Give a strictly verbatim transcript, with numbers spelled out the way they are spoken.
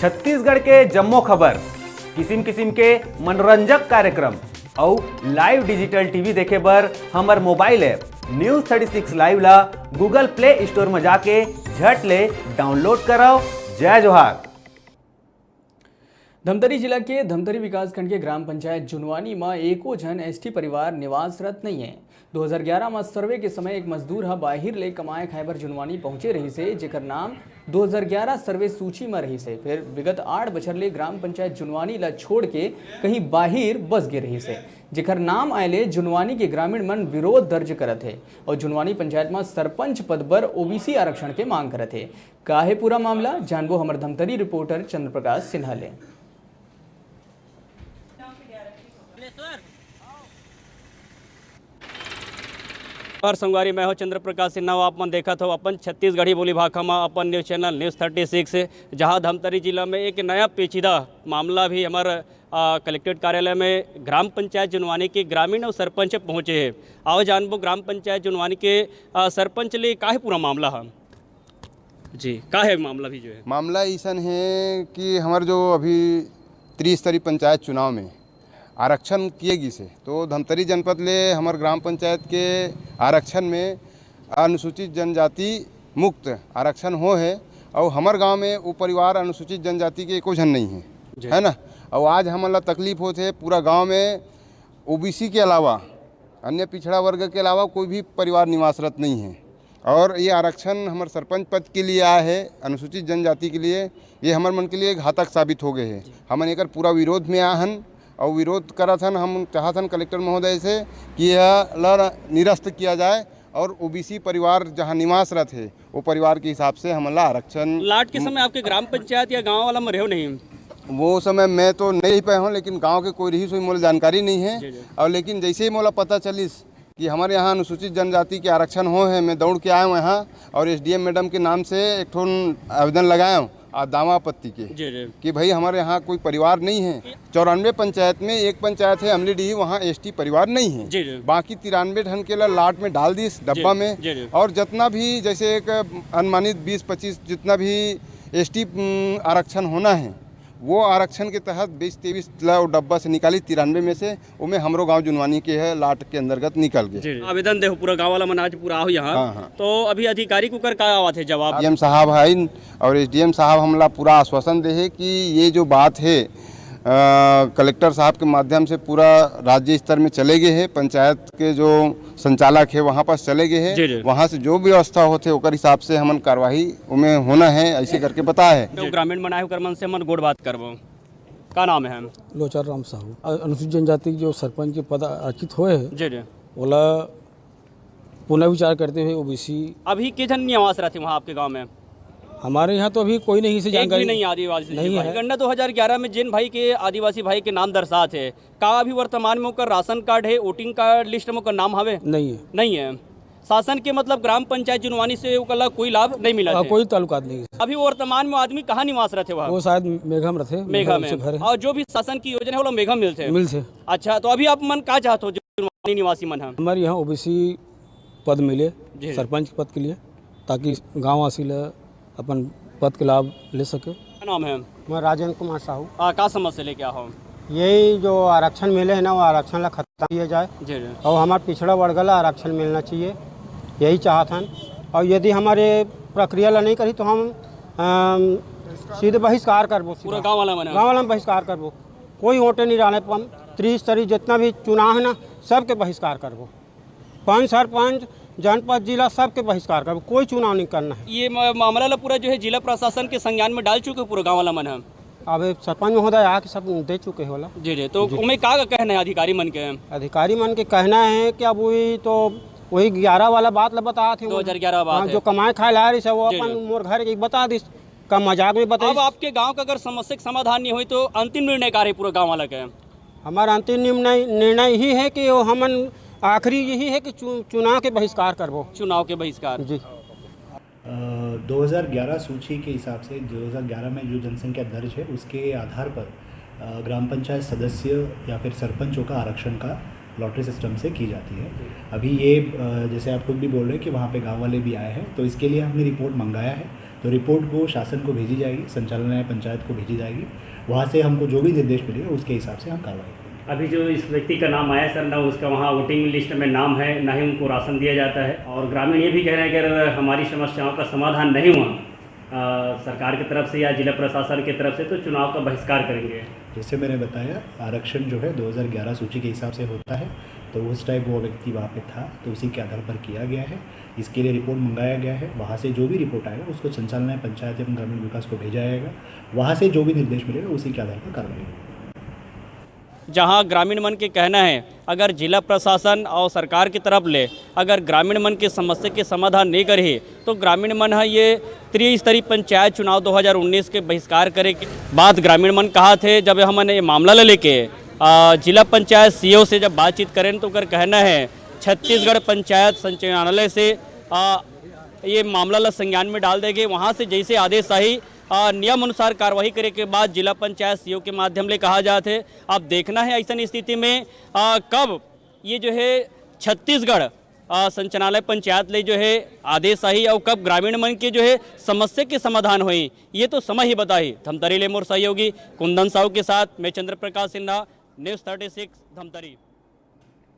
छत्तीसगढ़ के जम्मो खबर, किसिम किसिम के मनोरंजक कार्यक्रम अउ live digital T V देखे बर हमर mobile app News Thirty Six Live ला Google Play Store म जाके झट ले download करव। जय जोहार। धमतरी जिला के धमतरी विकासखंड के ग्राम पंचायत जुनवानी म एको झन S T परिवार निवासरत नइ हे। दो हज़ार ग्यारह म सर्वे के समय एक मजदूर ह बाहिर ले कमाए खाए बर जुनवानी पहुंचे रहिस हे, जेकर नाम दो हज़ार ग्यारह सर्वे सूची म रहिस हे। फिर विगत आठ बछर ले ग्राम पंचायत जुनवानी ल छोड़ के कहीं बाहिर बस गे रहिस हे, जेकर नाम आए ले जुनवानी के ग्रामीण मन विरोध दर्ज करत हे अउ जुनवानी पंचायत म सरपंच पद बर O B C आरक्षण के मांग करत हे। का हे पूरा मामला, जानबो हमर धमतरी reporter चंद्र प्रकाश सिन्हा ले। नमस्कार संगवारी, मैं हूं चंद्र प्रकाश सिन्हा। आप मन देखत हो अपन छत्तीसगढ़ी बोली भाखा मा अपन news channel News Thirty Six, जहां धमतरी जिला में एक नया पेचीदा मामला भी हमर, आ, कलेक्ट्रेट कार्यालय में ग्राम पंचायत जुनवानी के ग्रामीण अउ सरपंच पहुंचे हे। आओ जानबो ग्राम पंचायत जुनवानी के, आ, सरपंच ले का हे पूरा मामला ह। जी, का हे मामला भी जो हे? मामला अइसन हे कि हमर जो अभी त्रिस्तरीय पंचायत चुनाव में आरक्षण किए गिस हे, तो धमतरी जनपद ले हमर ग्राम पंचायत के आरक्षण में अनुसूचित जनजाति मुक्त आरक्षण हो हे, अउ हमर गांव में वो परिवार अनुसूचित जनजाति के एको झन नहीं हे, जी। है ना? अउ आज हमन ला तकलीफ होत हे, पूरा गांव में O B C के अलावा, अन्य पिछड़ा वर्ग के अलावा कोई भी परिवार निवासरत नहीं है। और ये आरक्षण हमर सरपंच पद के लिए आए है, अनुसूचित जनजाति के लिए, ये हमर मन के लिए घातक साबित हो गए है। हमन एकर पूरा विरोध में आ हन और विरोध करत हन। हम चाहत हन कलेक्टर महोदय से कि यह ला निरस्त किया जाए और O B C परिवार जहाँ निवासरत है, वो परिवार के हिसाब से हमन ला आरक्षण लाट के समय आपके ग्राम पंचायत या गांव वाला में रहो नहीं? वो समय मैं तो नहीं रह पाए हूँ, लेकिन गांव के कोई रहीस होही, मोला जानकारी नहीं है। जी, जी। और लेकिन जैसे ही मोला पता चलिस कि हमारे यहाँ अनुसूचित जनजाति के आरक्षण हो है, मैं दौड़ के आया हूँ यहाँ और S D M मैडम के नाम से एक ठो आवेदन लगाया हूँ, आ, दावा आपत्ति के, जी, जी। कि भाई हमारे यहाँ कोई परिवार नहीं है। चौरानवे पंचायत में एक पंचायत है अमलीडीह, वहाँ S T परिवार नहीं है। जी, जी। बाकी तिरानवे ठन के ला लाट में डाल दिस डब्बा जी, में। जी, जी। और जितना भी जैसे एक अनुमानित बीस पच्चीस जितना भी S T, उम, आरक्षण होना है, वो आरक्षण के तहत बीस तेईस ला वो डब्बा से निकाली तिरानवे में से, ओमे हमरो गांव जुनवानी के है, लाट के अंतर्गत निकल गए। जी, जी। आवेदन देहो पूरा गांव वाला मन आज पूरा हो यहाँ। हाँ, हाँ। तो अभी अधिकारी को कर का आवत है जवाब? D M साहब है और S D M साहब हमला पूरा आश्वासन दे है कि ये जो बात है, अ, कलेक्टर साहब के माध्यम से पूरा राज्य स्तर में चले गए हैं, पंचायत के जो संचालक है वहाँ पास चले गए हैं, जी, जी। वहाँ से जो व्यवस्था होते ओकर हिसाब से हमन कार्यवाही उमें होना है, ऐसे करके बताया है। जो ग्रामीण मन आए ओकर मन से हमन गोठ बात करबो। का नाम है? लोचन राम साहू। अ-, अनुसूचित जनजाति के जो सरपंच के पद आरक्षित होए है, जी, जी। ओला पुनर्विचार करते हुए O B C। अभी के झन निवास रहते वहाँ आपके गांव में? हमारे यहाँ तो अभी कोई नहीं, इसे एक भी जानकारी नहीं आदिवासी नहीं भाई। है। गणना दो हज़ार ग्यारह में जिन भाई के आदिवासी भाई के नाम दर्शात है, का अभी वर्तमान में ओकर राशन कार्ड है, वोटिंग कार्ड लिस्ट में ओकर नाम हवे? नहीं है। नहीं है। शासन के मतलब ग्राम पंचायत जुनवानी से ओकर ला कोई लाभ नहीं मिला हाँ, है? कोई ताल्लुकात नहीं है। अभी वर्तमान में आदमी कहाँ निवास रहते वहाँ? वो शायद मेघा में रहते, मेघा मेघा में। उनसे घर है। और जो भी शासन की योजना है, वो लोग मेघा मिलते हैं? मिलते। अच्छा, तो अभी आप मन का चाहते हो जुनवानी निवासी मन है? हमारे यहाँ O B C पद मिले, जी। सरपंच पद के लिए, ताकि गाँववासी ला अपन पद के लाभ ले सके। क्या नाम है? मैं राजेंद्र कुमार साहू। आ, का समस्या लेके आए हो? यही जो आरक्षण मिले है ना, वो आरक्षण ला खत्म किया जाए जी, जी। और हमारे पिछड़ा वर्ग ला आरक्षण मिलना चाहिए, यही चाहत हन। और यदि हमारे प्रक्रिया ला नहीं करी तो हम, अम, सीधे बहिष्कार करबो, पूरा सीधा। गाँव वाला मन? गाँव वाला में बहिष्कार करबो, कोई वोटे नहीं रहने पर हम त्रिस्तरीय जितना भी चुनाव है ना, सबके बहिष्कार करबो। पंच, सरपंच, जनपद, जिला, सबके बहिष्कार करबो, कोई चुनाव नहीं करना है। ये म-, मामला ला पूरा जो है जिला प्रशासन के संज्ञान में डाल चुके हो पूरा गाँव वाला मन है? अब सरपंच महोदय आके सब दे चुके हैं वाला। जी, जी। तो जी। उनमें का, का कहना है अधिकारी मन के? अधिकारी मन के कहना है कि अब वही तो, वही ग्यारह वाला बात ला बता थे। दो हज़ार ग्यारह बात हाँ, है। जो कमाए खाए ला रही है, वो जी, अपन जी। मोर घर के बता दिस, का मजाक में बताइस। अब आपके गांव का अगर समस्या के समाधान नहीं हुई तो अंतिम निर्णय का रही पूरा गांव वाला के? हमारा अंतिम निर्णय, निर्णय ही है कि वो हमन आखिरी यही है कि चु-, चुनाव के बहिष्कार करबो। चुनाव के बहिष्कार। जी। अ, दो हज़ार ग्यारह सूची के हिसाब से दो हज़ार ग्यारह में जो जनसंख्या दर्ज है, उसके आधार पर, अ, ग्राम पंचायत सदस्य या फिर सरपंचों का आरक्षण का लॉटरी सिस्टम से की जाती है। अभी ये, अ, जैसे आप खुद भी बोल रहे हैं कि वहाँ पे गांव वाले भी आए हैं, तो इसके लिए हमने रिपोर्ट मंगाया है। तो रिपोर्ट को शासन को भेजी जाएगी, संचालनालय पंचायत को भेजी जाएगी। वहाँ से हमको जो भी निर्देश मिलेगा, उसके हिसाब से हम कार्रवाई करेंगे। अभी जो इस व्यक्ति का नाम आया सर, ना उसका वहाँ वोटिंग लिस्ट में नाम है, ना ही उनको राशन दिया जाता है, और ग्रामीण ये भी कह रहे हैं कि अगर हमारी समस्याओं का समाधान नहीं हुआ अ, सरकार की तरफ से या जिला प्रशासन की तरफ से, तो चुनाव का बहिष्कार करेंगे। जैसे मैंने बताया, आरक्षण जो है दो हज़ार ग्यारह सूची के हिसाब से होता है, तो उस टाइम वो व्यक्ति वहाँ पे था, तो उसी के आधार पर किया गया है। इसके लिए रिपोर्ट मंगाया गया है, वहाँ से जो भी रिपोर्ट आएगा, उसको संचालनालय पंचायत एवं ग्रामीण विकास को भेजा जाएगा। वहाँ से जो भी निर्देश मिलेगा, उसी के आधार पर कार्रवाई होगी। जहां ग्रामीण मन के कहना है, अगर जिला प्रशासन और सरकार की तरफ ले अगर ग्रामीण मन के समस्या के समाधान नहीं करही, तो ग्रामीण मन ह ये त्रिस्तरीय पंचायत चुनाव दो हज़ार उन्नीस के बहिष्कार करे के बात ग्रामीण मन कहा थे। जब हमन ये मामला ला लेके अ, जिला पंचायत सीईओ से जब बातचीत करें, तो ओकर कहना है, छत्तीसगढ़ पंचायत संचालनालय से अ, ये मामला ला संज्ञान में डाल देंगे। वहां से जैसे आदेश आही, अ, नियम अनुसार कार्रवाई करे के बाद जिला पंचायत सीईओ के माध्यम ले कहा जात है। अब देखना है ऐसन स्थिति में अ, कब ये जो है छत्तीसगढ़ अ, संचालनालय पंचायत ले जो है आदेश आही और कब ग्रामीण मन के जो है समस्या के समाधान होही, ये तो समय ही बताही। धमतरी ले मोर सहयोगी कुंदन साहू के साथ मैं Chandra Prakash Sinha, news thirty six Dhamtari.